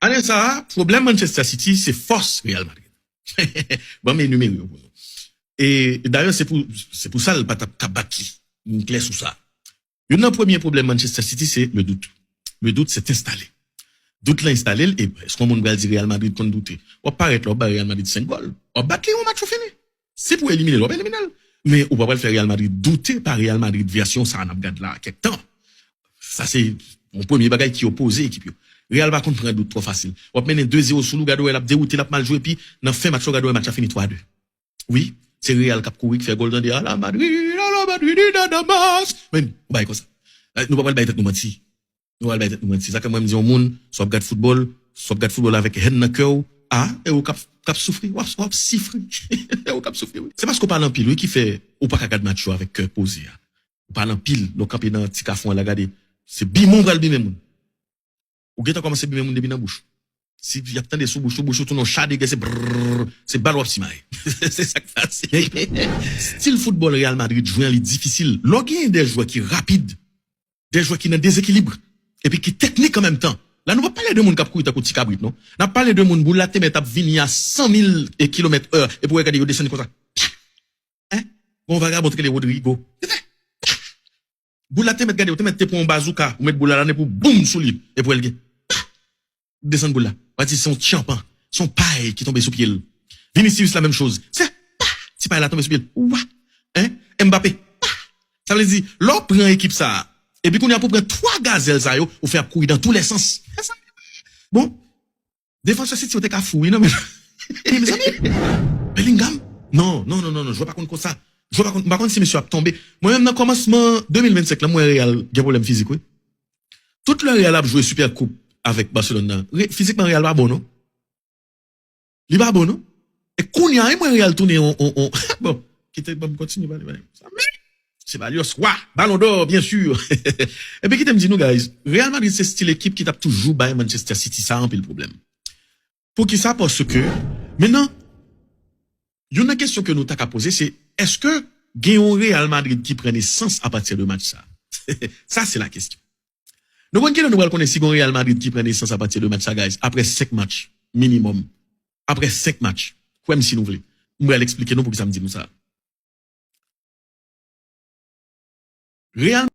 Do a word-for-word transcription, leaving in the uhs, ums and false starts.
Ane sa a, pwoblèm Manchester City se fòs Real Madrid. Ban m enimere yo pou nou. E dayè, se pou, se pou sa l pa t ap ka bat li. M klè sou sa. Youn nan premye pwoblèm Manchester City se le dout. Le dout se enstale. Dout la enstale l, e èske yon moun pral di Real Madrid konn doute? W ap parèt la, w ap bay Real Madrid senk gòl. W ap bat li yon match ou fini. Si pou elimine l, w ap elimine l. Men ou pa pral fè Real Madrid doute pa Real Madrid vèsyon sa a n ap gad la kèk tan. Sa se yon premye bagay ki opoze ekip yo. Real pa konn pran dout twò fasil. W ap mennen de zewo sou l, ou gade wè l ap dewoute, l ap mal jwe, epi nan fen match la, ou gade wè match la fini twa de. Wi, se Real k ap kouri, k fè gòl tande, "Ala Madrid, ala Madrid, nada más." Men, ou bay konsa. Eh, nou pa pral bay tèt nou manti. Nou pral bay tèt nou manti. Sa ke mwen m di yon moun, si w ap gad foutbòl, si w ap gad foutbòl avèk hèn nan kè w, a, e ou k ap, k ap soufri, w ap, w ap sifri. E ou k ap soufri, wi. Se paske w pale anpil, wi, ki fè ou pa ka gad match yo avèk kè poze a. Ou pale anpil, lè w kanpe nan ti kafou an la, gade. Se bimen w pral bimen moun. Ou gentan kòmanse bimen moun depi nan bouch. Si y ap tande sou bouch ou, bouch ou tounen yon cha de gè, se brrr, se bal w ap simaye. Se sa k pase. Stil foutbòl Real Madrid jwe an, li difisil. Lè w genyen de jwè ki rapid, de jwè ki nan dezekilib, epi ki teknik an menm tan. La, nou pa pale de moun k ap kouri tankou ti kabrit, non. N ap pale de moun, boul la te mèt ap vini a san mil kilomèt è, epi w gade yo desann konsa. Hein? Gon vagabon te rele Rodrigo. Boul la te mèt gade, ou te mèt te pran yon bazouka, ou mèt boul la nan nen pou boum sou li, epi w wè l gen. Desann boul la. W a di se yon tchanpan, se yon pay ki tonbe sou pye l. Vinicius la menm choz. Se pa! Ti pay la tonbe sou pye l. Wa! Hein? Mbappé. Pa! Sa vle di, lè w pran ekip sa a, epi kounye a pou pran twa gazèl sa yo, ou fè ap kouri dans tous les sens. Bon, defansè City yo te ka fou, wi, non, men. E, mezanmi, Bellingham? Non, non, non, non, non, jwè pa konn konsa. Jwè pa konn, m pa konn si mesye ap tonbe. Mwen menm, nan kòmansman de mil vennsenk la, m wè Real gen pwoblèm fizik, wi. Tout lè Real ap jwe Super Coupe avèk Barcelone nan, re-, fizikman Real pa bon, non. Li pa bon, non. E kounye a, e mwen Real tounen on, on, on. Bon, kite, ban m kontinye pale, pale. Sa, men, Ceballos, wa, Ballon d'Or, byen si. Epi kite m di nou, guys, Real Madrid se stil ekip ki t ap toujou bay Manchester City sa anpil pwoblèm. Poukisa? Paske, mennan, youn nan kesyon ke nou ta ka poze, se, èske gen yon Real Madrid ki pran nesans apati de match sa? Sa se la kesyon. Nou konn kilè nou pral konnen si gon Real Madrid ki pran nesans apati de match sa, guys? Apre senk match, minimòm. Apre senk match. Kwè m si nou vle. M pral eksplike nou poukisa m di nou sa. Real